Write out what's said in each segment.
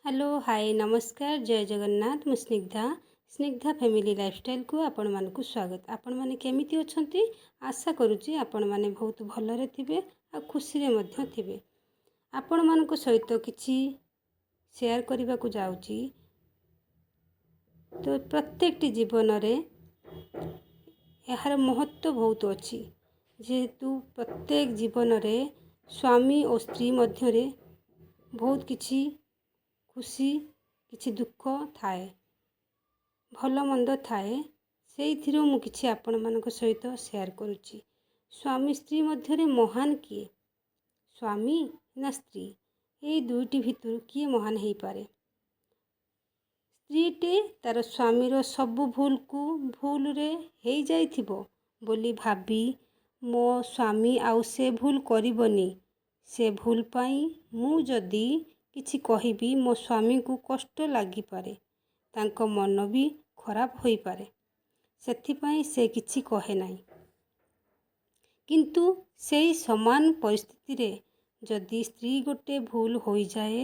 Hello, ହାଏ, ନମସ୍କାର, ଜୟ ଜଗନ୍ନାଥ। ମୁଁ ସ୍ନିଗ୍ଧା। ସ୍ନିଗ୍ଧା family ଲାଇଫଷ୍ଟାଇଲକୁ ଆପଣମାନଙ୍କୁ ସ୍ୱାଗତ। ଆପଣମାନେ କେମିତି ଅଛନ୍ତି? ଆଶା କରୁଛି ଆପଣମାନେ ବହୁତ ଭଲରେ ଥିବେ ଆଉ ଖୁସିରେ ମଧ୍ୟ ଥିବେ। ଆପଣମାନଙ୍କ ସହିତ କିଛି ସେୟାର କରିବାକୁ ଯାଉଛି। ତ ପ୍ରତ୍ୟେକଟି ଜୀବନରେ ଏହାର ମହତ୍ତ୍ୱ ବହୁତ ଅଛି। ଯେହେତୁ ପ୍ରତ୍ୟେକ ଜୀବନରେ ସ୍ୱାମୀ ଓ ସ୍ତ୍ରୀ ମଧ୍ୟରେ ବହୁତ କିଛି ଖୁସି, କିଛି ଦୁଃଖ ଥାଏ, ଭଲ ମନ୍ଦ ଥାଏ। ସେଇଥିରୁ ମୁଁ କିଛି ଆପଣମାନଙ୍କ ସହିତ ସେୟାର କରୁଛି। ସ୍ୱାମୀ ସ୍ତ୍ରୀ ମଧ୍ୟରେ ମହାନ କିଏ? ସ୍ୱାମୀ ନା ସ୍ତ୍ରୀ? ଏଇ ଦୁଇଟି ଭିତରୁ କିଏ ମହାନ ହେଇପାରେ? ସ୍ତ୍ରୀଟି ତା'ର ସ୍ୱାମୀର ସବୁ ଭୁଲକୁ ଭୁଲରେ ହେଇଯାଇଥିବ ବୋଲି ଭାବି, ମୋ ସ୍ୱାମୀ ଆଉ ସେ ଭୁଲ କରିବନି, ସେ ଭୁଲ ପାଇଁ ମୁଁ ଯଦି କିଛି କହିବି, ମୋ ସ୍ୱାମୀଙ୍କୁ କଷ୍ଟ ଲାଗିପାରେ, ତାଙ୍କ ମନ ବି ଖରାପ ହୋଇପାରେ, ସେଥିପାଇଁ ସେ କିଛି କହେ ନାହିଁ। କିନ୍ତୁ ସେଇ ସମାନ ପରିସ୍ଥିତିରେ ଯଦି ସ୍ତ୍ରୀ ଗୋଟେ ଭୁଲ ହୋଇଯାଏ,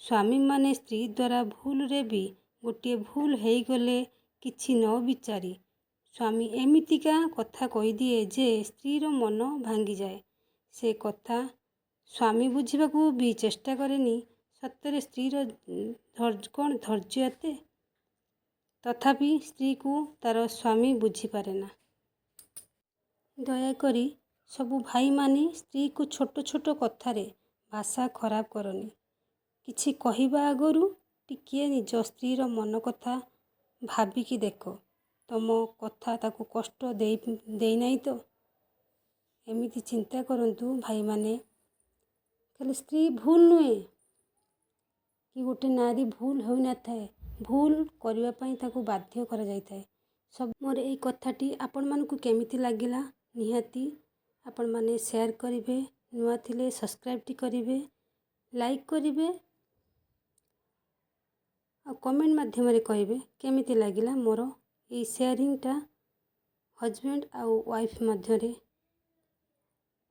ସ୍ୱାମୀମାନେ ସ୍ତ୍ରୀ ଦ୍ୱାରା ଭୁଲରେ ବି ଗୋଟିଏ ଭୁଲ ହେଇଗଲେ କିଛି ନ ବିଚାରି ସ୍ୱାମୀ ଏମିତିକା କଥା କହିଦିଏ ଯେ ସ୍ତ୍ରୀର ମନ ଭାଙ୍ଗିଯାଏ। ସେ କଥା ସ୍ୱାମୀ ବୁଝିବାକୁ ବି ଚେଷ୍ଟା କରେନି। ସତରେ ସ୍ତ୍ରୀର କ'ଣ ଧୈର୍ଯ୍ୟ ଏତେ? ତଥାପି ସ୍ତ୍ରୀକୁ ତା'ର ସ୍ୱାମୀ ବୁଝିପାରେନା। ଦୟାକରି ସବୁ ଭାଇମାନେ ସ୍ତ୍ରୀକୁ ଛୋଟ ଛୋଟ କଥାରେ ଭାଷା ଖରାପ କରନି। କିଛି କହିବା ଆଗରୁ ଟିକିଏ ନିଜ ସ୍ତ୍ରୀର ମନ କଥା ଭାବିକି ଦେଖ, ତମ କଥା ତାକୁ କଷ୍ଟ ଦେଇନାହିଁ ତ? ଏମିତି ଚିନ୍ତା କରନ୍ତୁ ଭାଇମାନେ। ଖାଲି ସ୍ତ୍ରୀ ଭୁଲ ନୁହେଁ କି ଗୋଟେ ନାରୀ ଭୁଲ ହୋଇନଥାଏ। ଭୁଲ କରିବା ପାଇଁ ତାକୁ ବାଧ୍ୟ କରାଯାଇଥାଏ ସବୁ। ମୋର ଏଇ କଥାଟି ଆପଣମାନଙ୍କୁ କେମିତି ଲାଗିଲା, ନିହାତି ଆପଣମାନେ ସେୟାର କରିବେ। ନୂଆ ଥିଲେ ସବସ୍କ୍ରାଇବ୍ଟି କରିବେ, ଲାଇକ୍ କରିବେ ଆଉ କମେଣ୍ଟ ମାଧ୍ୟମରେ କହିବେ କେମିତି ଲାଗିଲା ମୋର ଏଇ ସେୟାରିଂଟା, ହଜବେଣ୍ଡ ଆଉ ୱାଇଫ୍ ମଧ୍ୟରେ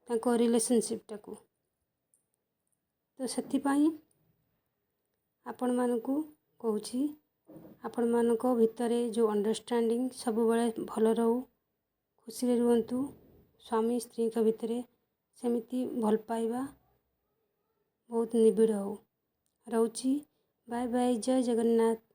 ତାଙ୍କ ରିଲେସନସିପ୍ଟାକୁ। ତ ସେଥିପାଇଁ ଆପଣମାନଙ୍କୁ କହୁଛି, ଆପଣମାନଙ୍କ ଭିତରେ ଯେଉଁ ଅଣ୍ଡରଷ୍ଟାଣ୍ଡିଂ ସବୁବେଳେ ଭଲ ରହୁ, ଖୁସିରେ ରୁହନ୍ତୁ। ସ୍ୱାମୀ ସ୍ତ୍ରୀଙ୍କ ଭିତରେ ସେମିତି ଭଲ ପାଇବା ବହୁତ ନିବିଡ଼ ହଉ। ରହୁଛି, ବାଏ ବାଏ, ଜୟ ଜଗନ୍ନାଥ।